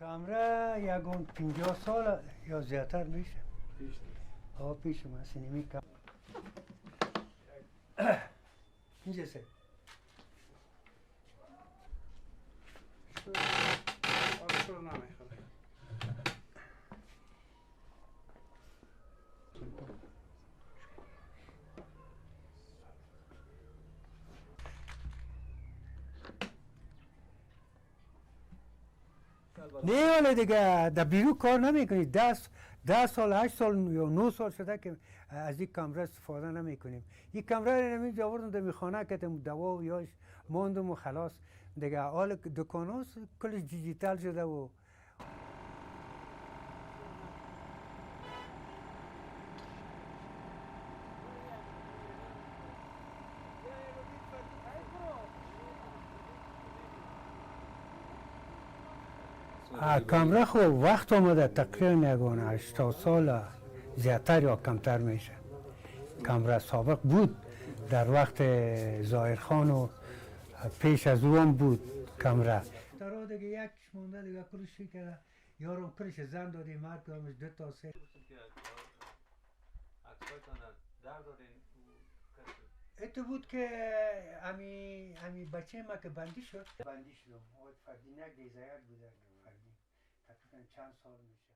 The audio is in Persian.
کمره یگون 50 سال یا زیادتر میشه. پیش آه پیش ما سینمی کم. اینجا سه. نه ولی دیگه در بیرون کار نمیکنی. 10 سال 8 سال یا 9 سال شده که از این کمره استفاده نمیکنیم. این کمره رو نمی‌جا آوردم در خانه که دوا و یاش ماندم و خلاص دیگه. حال دکان‌ها کلش دیجیتال شده و کمره خو وقت آمده تقریبا یگانه 80 سال زیادتر یا کمتر میشه. کمره سابق بود در وقت ظاهر خان و پیش از او هم بود کمره. ترا دیگه یک مونده دیگه کلش کرده یارم کلش زن دادیم هر کدامش 2 تا 3. اتو بود که امی بچه ما که بندی شد فردین یک دیزایر بوده فردین تقریبا چند سال میشه.